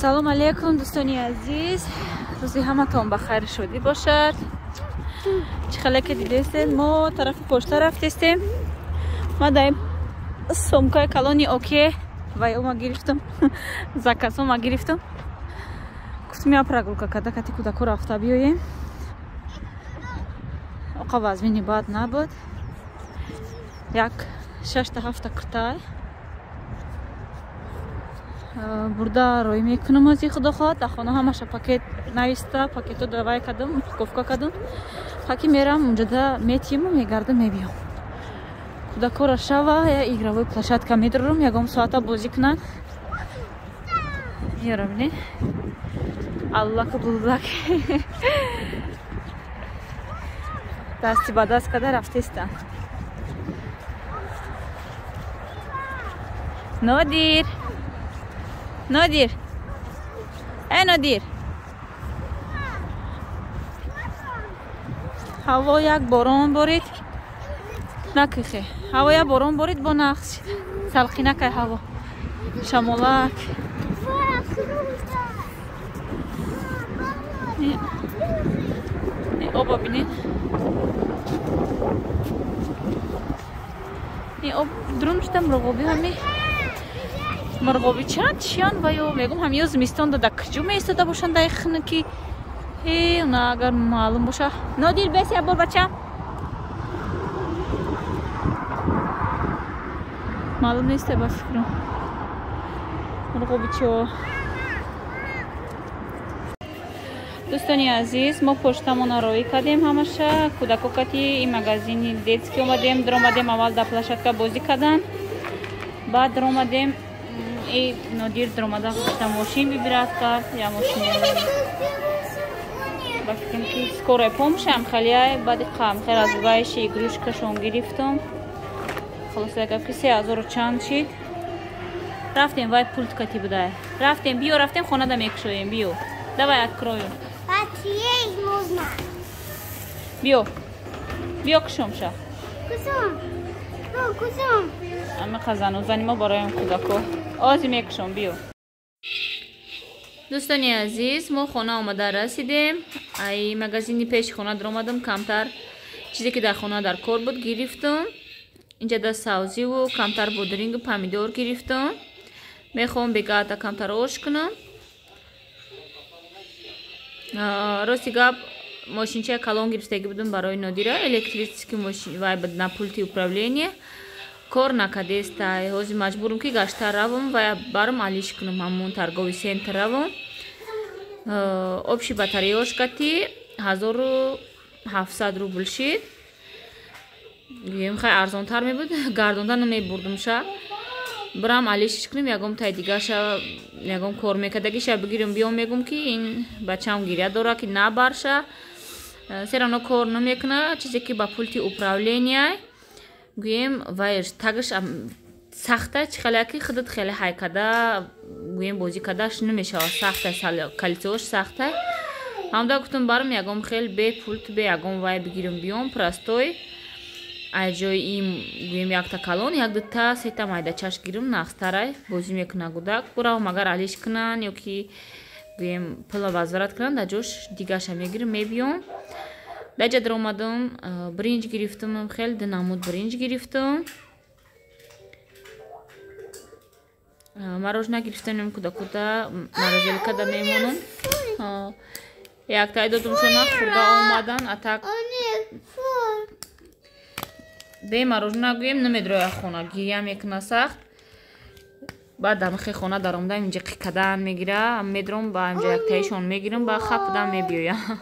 Салом алейкум, дӯстони азиз. Рӯзи ҳаматон ба хайр шодӣ бошад. Чӣ хеле ки дидестед, мо тарафи пошта рафтестем. Ма дар сумкаи калони оке ва ма гирифтам, заказо ма гирифтам. Гуфтам я прогулка када кати кӯдако рафта биёем. Оқа вазмини бад набуд. Як шашта ҳафта куртай бурда рӯй мекунам, ози худо хоҳад. Дар хона ҳамаша пакет нависта, пакето давай кардам, упаковка кардам. Хаки мерам унҷода метиему мегардам, мебиём. Кӯдакора шава я игровой площадка медорам, ягон соата бозӣ кунанд. Меёрам, не? Аллаку буллак. Дасти ба даст када рафтестам. Нодир! Нодир! Эй, Нодир! Ҳаво як борон борид. Накихе. Ҳаво як борон борид, бо нақс шид. Салқинакай ҳаво. Шамолак. Оба бинед. Об друм шуда мурғоби ҳами. Мурғоби чанд чиян ва ё мегум ҳам ё зимистон да куҷо меистода бошанд дар хунукӣ. Э, она агар маълум боша. Нодир, бес як бор бачам. Маълум нест ба фикрам. Мурғобичо. Дӯстони азиз, мо поштамона роӣ кардем ҳамаша. Кӯдако кати ин магазини детский омадем, даромадем аввал дар площадка бозӣ кардан. Баъд даромадем и Нодир даромада гуфта мошин выбирать кард, я мошин ба фикрам ки скорая помощь ам хеле баъди қам хеле развивающий игрушкашон гирифтам. Холос гап ки 3000 чанд шид. Рафтем вай пульт кати будай. Рафтем, биё, рафтем хона да мекушоем, биё. Давай открою. Есть нужно. Биё. Биё кушомша. Кусом. Кусом. Ами қазану зани мо бароям кӯдако. Ози мекушом, биё. Дӯстони азиз, мо хона омада расидем. Ай магазини пеши хона даромадам, камтар чизе ки дар хона дар кор буд гирифтам. Инҷа да савзиву камтар бодрингу помидор гирифтам. Мехоҳам бегата камтар ош кунам. Рости гап, мошинчаи калон гирифтагӣ будам барои Нодира, электрический мошин вай на пульти управления. Кор накадестай. Ҳозир маҷбурам ки гашта равам ва барам алиш кунам, ҳамон торговый центр равам. Общий батареяш кати 1700 рубл шид. Гӯем хай арзонтар мебуд, гардонда намебурдумша. Барам алишиш кунем, ягон тай дигаша, ягон кор мекардагиша бигирам, биём мегум ки ин бачаам гиря дора ки набарша. Все равно кор намекуна, чизе ки ба пульти управления гӯем вайш тагаш сахта, чӣ хеле ки худат хеле ҳайкада гӯем бозӣ кардаш намешавад, сахта, калисош сахта. Ҳамда гуфтам барам ягон хел бе пульт, бе ягон вай бигирам, биём простой. Ай ҷои ин гӯем якта калон, як дута сета майдачаш гирам, нақстарай бозӣ мекуна гудак. Буравам агар алиш кунанд ё ки гӯем пула возврат кунанд, дар ҷош дигаша мегирам, мебиём. Дар ҷа даромадам, бринҷ гирифтам, хеле ду намуд бринҷ гирифтам. Мороженое гирифтам, кӯдакота морозилка да мемонам. Яктай додумшона хӯрда омадан, а так бе мороженое гӯем намедроя хона, гиря мекуна сахт. Баъд дамихи хона даромадам, инҷа қикадан мегира, медром ба инҷа яктаишон мегирам, ба хапдан мебиёям.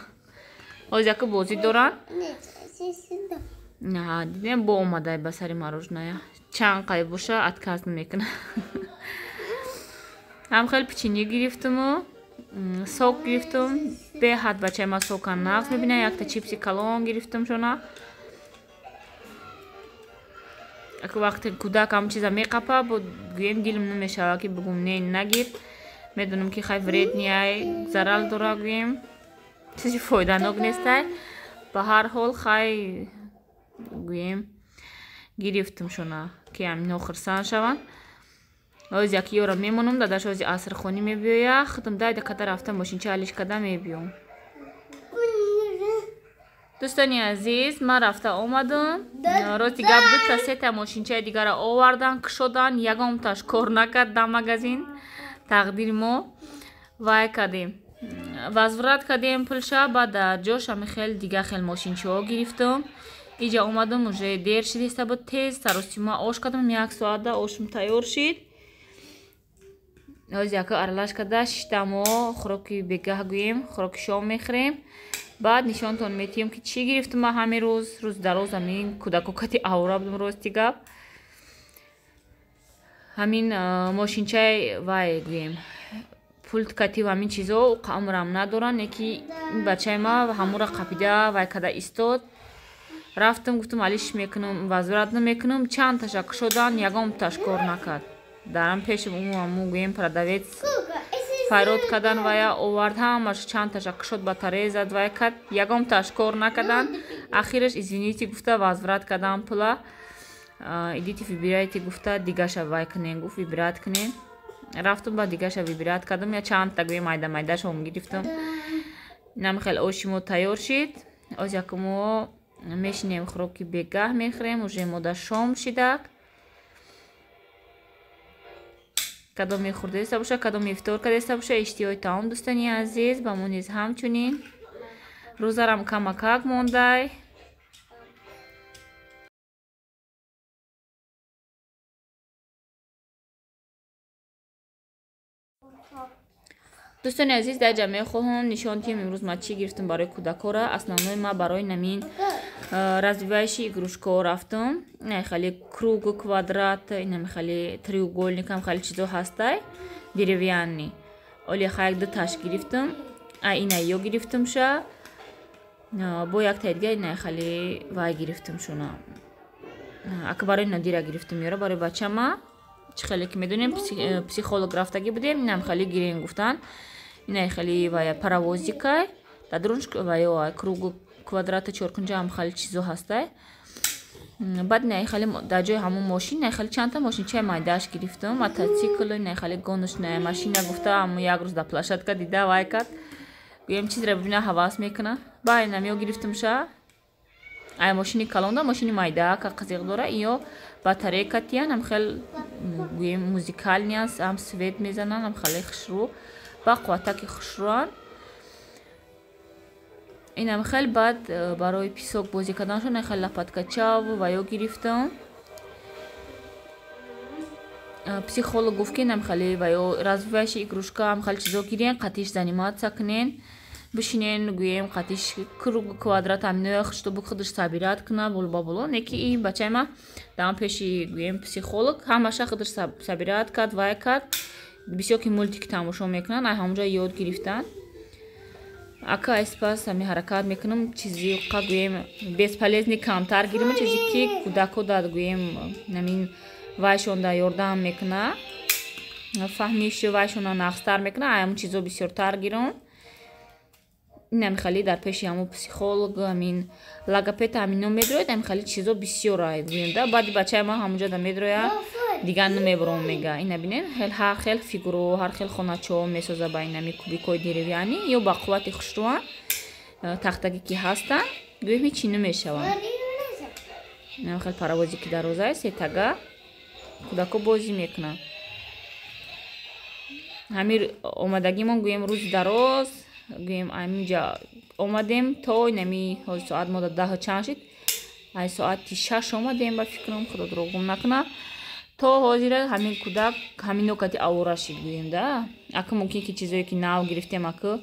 Ҳозир яка бозӣ доранд. На, дидем бо омадай ба сари мороженое. Чанд қай боша отказ намекуна. Ҳам хеле печенье гирифтаму сок гирифтам. Беҳад бачаи ма сока нағз мебинад, якта чипси калон гирифтам шона. Ака вақте кӯдак ҳам чиза меқапа, бо гӯем дилам намешава ки бугум не нагир. Медонам ки хай вредный, зарал дора гӯем. Чизи фоиданок нестай. Ба ҳар ҳол хай гӯем гирифтам шона ки ҳамино хурсанд шаванд. Оз як ёра мемонам, дадаш ози асрхонӣ мебиёя, худам дайда када рафта мошинча алиш када мебиём. Дӯстони азиз, ман рафта омадам. Рости гап дута сета мошинчаи дигара овардан, кушодан, ягонташ кор накард дар магазин. Тақдири мо вай кардем. Возврат кардем пулша, баъд дар ҷош ҳами хел дига хел мошинчаҳо гирифтам. Иҷа омадам, уже дер шидиста буд, тез саросима ош кардам, як соата ошум тайёр шид. Оз яка аралаш карда шиштамо, хӯроки бегаҳ гӯем, хӯроки шом мехӯрем. Баъд нишонтон метиҳем ки чӣ гирифтам ман ҳамин рӯз. Рӯз дароз ҳамин кӯдако кати авра будам, рости гап. Ҳамин мошинчаи вай гӯем, пулт кати ва ҳамин чизо умрам надоранд, неки ин бачаи ма ҳамура қапида вай када истод. Рафтам, гуфтам алиш мекунам, возврат намекунам, чанд таша кушодан, ягонташ кор накард. Дарам пеши умуман гӯем продавец файрод кардан вая овард, ҳамаш чанд таша кушод, батарея зад вая кард, ягонташ кор накардан. Ахираш извините гуфта возврат кардан пула. Идите выбирайте гуфта, дигаша вай кунен, гуфт выбирать кунен. Рафтам ба дигаша выбирать кардам, я чанд та гӯем майда майдашон гирифтам. Инам хел оши мо тайёр шид. Оз якмо мешинем хӯроки бегаҳ мехӯрем, уже мода шом шидак. Кадом мехӯрдаиста боша, кадом ифтор кардаиста боша, иштиҳои таом дӯстони азиз, ба мо низ ҳамчунин. Рӯзарам камакак мондай. Дӯстони азиз, дар ҷа мехоҳам нишон диҳем имрӯз ман чӣ гирифтам барои кӯдакора. Основной ман барои намин развивающий игрушкаҳо рафтам. Ина хеле круг, квадрат, ина хеле треугольник, ҳам хеле чизо ҳастай деревянный. Оли хаяк ду таш гирифтам. А ина ё гирифтам ша. Бо як таи дига ина хеле вай гирифтам шуна. Ака барои Нодира гирифтам ёра, барои бачама. Чӣ хеле ки медонем, психолог рафтагӣ будем, инам хеле гирем гуфтан. Ина хеле вая паровозикай, дар дурунш вая кругу квадрата чоркунҷа ҳам хеле чизо ҳастай. Баъд ина хеле дар ҷои ҳамон мошин, ина хеле чандта мошинчаи майдааш гирифтам, мотоцикл, ина хеле гоночная машина гуфта, ҳамон як рӯз дар площадка дида вай кард. Гӯем чизро бибина ҳавас мекуна. Баъд инам ё гирифтам ша. Ай мошини калонда, мошини майда ка қызиқ дора, ё батарейка тиян, ҳам хел гӯем музикальный аст, ҳам свет мезананд, ҳам хеле хушрӯ, ба қувватаки хушрӯанд. Инам хел баъд барои писок бозӣ карданашон хел лопаткачав ва ё гирифтам. Психолог гуфт ки инам хеле ва ё развивающий игрушка ҳам хеле чизо гирен, қатиш заниматься кунен, бишинен гӯем қатиш круг квадрат ҳаминоя чтобы худаш собирать куна боло ба боло. Неки ин бачаи ма дар пеши гӯем психолог ҳамаша худаш собирать кард, вай кард. Бисёр ки мультик тамошо мекунанд, ай ҳамонҷо ёд гирифтанд. Ака айспас ҳами ҳаракат мекунам, чизи қа гӯем бесполезный камтар гирим, чизи ки кӯдако дар гӯем намин вайшон дар ёрдам мекуна, фаҳмиш вайшона нақстар мекуна, ай ҳамон чизо бисёртар гирам. Инам хеле дар пеши ҳамон психолог, ҳамин логопед ҳамино медрояд, ҳамин хеле чизо бисёр ай гӯем да. Баъди бачаи ман ҳамонҷо да медрояд, дигар намебурам мега. Ина бинен, хел ҳар хел фигуро, ҳар хел хоначаҳо месоза ба инами кубикҳои деревянный, ё ба қуввати хушрӯанд, тахтагӣ ки ҳастанд, гӯем ҳечи намешаванд. Инам хел паровозе ки дарозае, сетага, кӯдако бозӣ мекунанд. Ҳамин омадагимон гӯем рӯзи дароз, гӯем ҳаминҷа омадем то инами ҳозир соат мода 10 чанд шид, ай соати 6 омадем ба фикрам, худо дурӯғ гум накунад. То ҳозира ҳамин кӯдак ҳамин нокати авора шид гӯем да. Ака мумкин ки чизое ки нав гирифтем, ака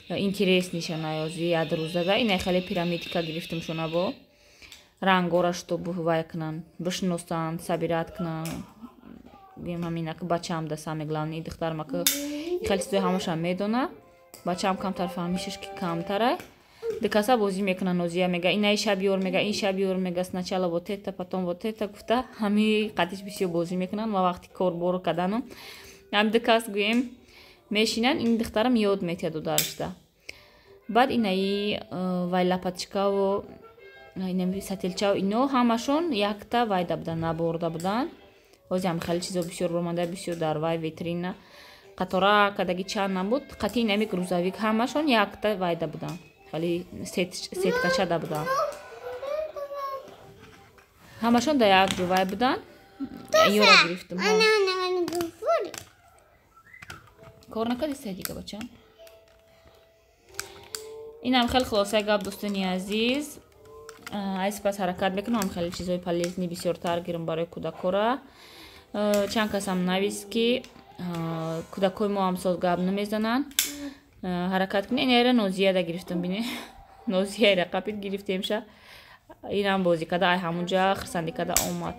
интерес нишона ёзи як рӯза да. Ина хеле пирамидка гирифтем шуна бо рангора, чтобы вай кунанд, бишиносанд, собирать кунанд. Гӯем ҳамин ака бачаам да самое главное, духтарам ака хеле чизои ҳамаша медона. Бачаам камтар фаҳмишаш ки камтара. Дикаса бозӣ мекуна Нозия, мега инаи шаб ёр мега, ин шаб ёр мега, сначала вот это, потом вот это гуфта, ҳами қатиш бисёр бозӣ мекунанд ва вақти корбор кардану ҳами дикас гӯем мешинанд, ин духтарам ёд метиҳад додарашда. Баъд инаи вай лопаточкаву инами сателчав, ино ҳамашон якта вайда буданд, наборда буданд. Ҳозир ҳам хеле чизо бисёр баромада, бисёр дар вай витрина қатора кадаги чанд набуд. Қатъи инами грузовик ҳамашон якта вайда буданд, хеле сеткачада буданд, ҳамашон дар як ҷо вай буданд. Ёра гирифтам. Кор накардиста дига, бача. Инам хеле хулосаи гап, дӯстони азиз. Ай сипас ҳаракат мекунам, хеле чизои полезный бисёртар гирам барои кӯдакора. Чанд касам навист, ки кӯдакҳои мо ҳам соз гап намезананд. Ҳаракат кунед. Инара Нозияда гирифтам, бине, Нозияра қапид гирифтемша. Инам бозӣ карда, ай ҳамунҷа хирсандӣ карда омад.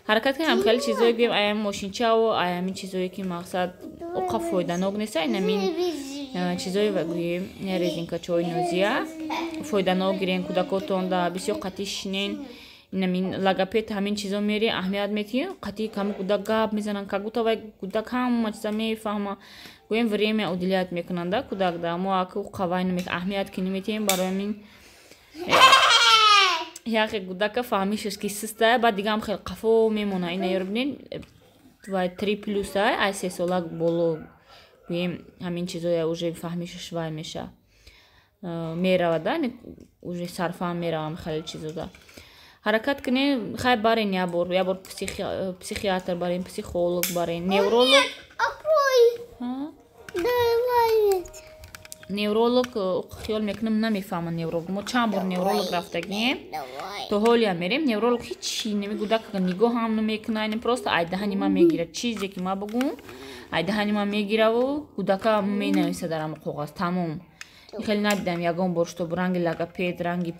Ҳаракат кунем, хеле чизое гӯем, ай мошинчао, ай ҳамин чизое, ки мақсад оқа фоиданок неста. Инамин чизое гӯем, резинкачаҳои Нозия фоиданок гирен. Кӯдакотон да бисёр қатъи шинен. Инамин логопед, ҳамин чизо мери, аҳамият метиҳем. Қатъи ками кӯдак гап мезананд, как будто вай кӯдак ҳама чиза мефаҳма. Гӯем, время уделять мекунанда кӯдак да мо аку қавай аҳамият ки наметиҳем. Барои ҳамин яке кӯдака фаҳмишаш ки систая, баъд дигаам хеле қафо мемона. Ина ёро бинед, вай 3+, ай 3 сола боло гӯем, ҳамин чизоя уже фаҳмишаш вай меша, меравада, уже сарфаҳм меравам хеле чизода. Ҳаракат кунед, хай, барен як бор, як бор психиатр барен, психолог барен, невролог. Невролог хиёл мекунам, намефаҳмам невролог. Мо чанд бор невролог рафтагием, то ҳолиам мерем. Невролог ҳичи намегӯдак, нигоҳам намекуна, просто ай даҳани ман мегирад. Чизе ки ман бугум, ай даҳани ман мегираву кӯдака менависа дар ҳама коғаз, тамом. Хеле надидам ягон бор, чтоб ранги логопед, ранги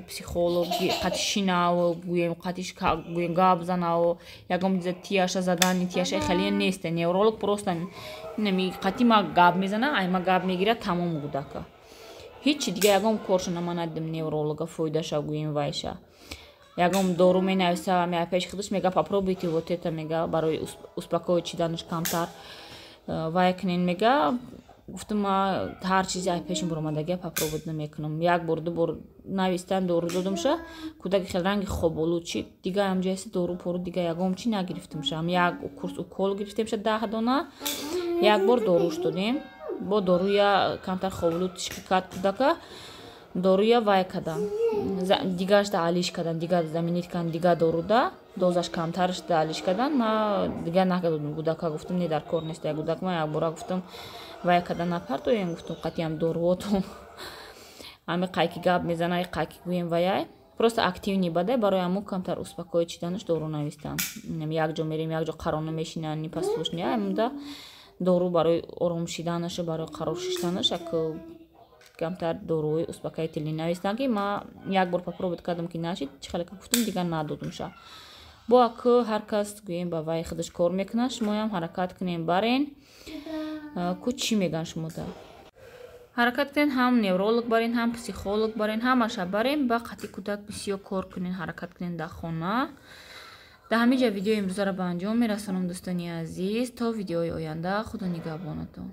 психолог қатишинаву гӯем, қатиш гӯем, гап занаву ягон чиза тияша задани тияша хеле нест. Невролог просто нами қати ма гап мезана, ай ма гап мегирад, тамом. Кӯдака ҳичи дига ягон коршо нама надидам невролога фоидаша гӯем вайша. Ягон дору менависа, пеши худаш мега: «Попробуйте вот это», мега, барои успокоить шиданаш камтар вай кунен, мега. Гуфтам, ма ҳар чизе ай пешим буромадагия попробовать намекунам. Як бор, ду бор навистан, дору додумша, кӯдаки хел ранги хоболуд шид. Дига ҳамҷаси дору пору дига ягон чи нагирифтамша. Як курс укол гирифтемша, 10 дона, як бор доруш додем. Бо доруя камтар хоболуд кард кӯдака. Доруя вай кардам, дигарашда алиш кардам, дига заменить кардам, дига доруда дозаш камтарашда алиш кардан. Ма дига накардам кӯдака, гуфтам, не, дар кор нест. Як кӯдак ма якбора гуфтам, вай карда напартоем, гуфтам, қатъиам доруотон ҳами қайки гап мезана, қайки гӯем ваяй просто активный бадай. Барои ҳамо камтар успокоить шиданаш дору навистам. Як ҷо мерем, як ҷо қарор намешинанд, непослушный амда дору барои ором шиданашу барои қарор шиштанаш як камтар доруи успокоительный навистам, ки ма як бор попробовать кардам, ки нашид. Чӣ хеле гуфтам, дигар надодумша. Бо аку ҳар кас гӯем ба вай худаш кор мекунад. Шумоям ҳаракат кунем, барен ку чӣ меган шумода. Ҳаракат кунед, ҳам невролог барен, ҳам психолог барен, ҳамаша барен, ба қатъи кӯдак бисёр кор кунед, ҳаракат кунед дар хона. Дар ҳамин ҷа видеои имрӯзаро ба анҷом мерасонам, дӯстони азиз. То видеои оянда, худо нигаҳбонатон.